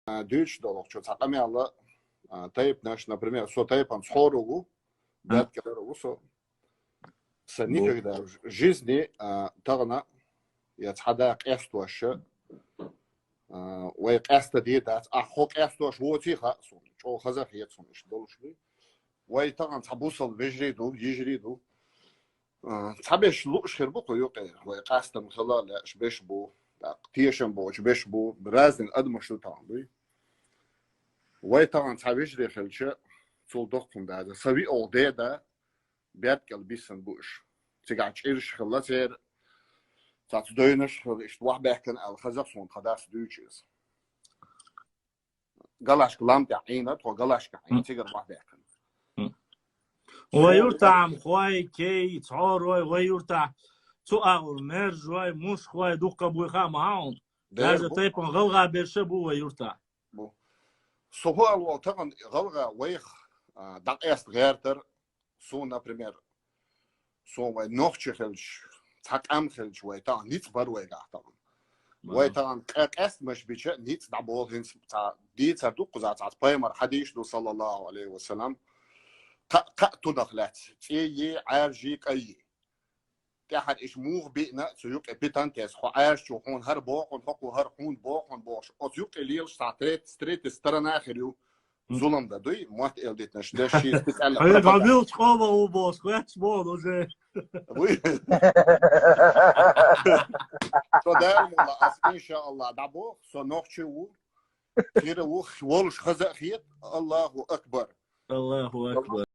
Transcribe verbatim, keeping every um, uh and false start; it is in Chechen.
а, дуьйцуш долу чу цхьа къамел а, а, тайпанаш, например, со тайпана цхьоро ву, а, баьрккалара ву со. Сан никогда в жизни, а, тахана я цхьа да къестош, а, вай къаьста де дац, а хьо къестош воций хаьа суна, чӀогӀа хаза хета суна иштта долуш дуй. Вай тахана цхьа бусал вежарий ду, йижарий ду. А, цхьаберш лууш хир бу кху юкъе, вай къастам хила лаьаш берш бу, тӀаккха тешам боцуш берш бу, разный адамаш ду тахана дуй. Вай тахана цхьа вежарий хилча, цул доккхун база. Сан виъ оха деда, баьрккал биссина бу уьш. Цигахь чӀираш хилла церан, цаца дойнаш хилла, иштта вахьбаьхкина аьлла хаза суна тхан дас дуьйцу иза. Галашка лам тӀехь Ӏийна, тхо галашка Ӏийна, цигара вахьбаьхкина. Вай юртахь хой, кей, цхьорой, вай юртахь цу агӀор мержой, мушхой, дуккха буй хаа ма хьа хьуна. Даже тайпана гӀалгӀа берша бу вай юртахь. Бу. Со хӀу аьлла волу тахана гӀалгӀа вайх, а, дӀакъаста гӀертар, суна, например, суна вай нохчи хилча, цхьа къам хилча вай тахана ницкъ бар вайгахь тахана. Вай тахана къа-, къаьстамаш бича ницкъ дӀаболу хӀинца цхьа дийцар ду кхуза цхьаца пайхамар хьадийш ду, саллаллаху алейхи ва саллям. Кхаъ, кхаъ тунах лаьцна, цӀе йи, Ӏаьржи, кӀай йи. ТӀаьхьара иша муха биъна, цу юкъе питан тесна, хьо Ӏаьржачу хьуна хӀара бохун, хӀокхо хӀара хьуна бохун бохуш, оцу юкъе лелаш цхьа третий, третий сторона хир ю. Зулам дан дуй, мотт эл дитинарш деш ши специально. Хьоьга пропаганда. Билггал къома ву боху, хӀоьтташ боху уже. Вуй. Со Дала мукъ лахь, ас, иншааллахь, дӀабоху, со нохчи ву, хира ву, волуш хаза а хета, Аллаху акбар. Аллаху акбар.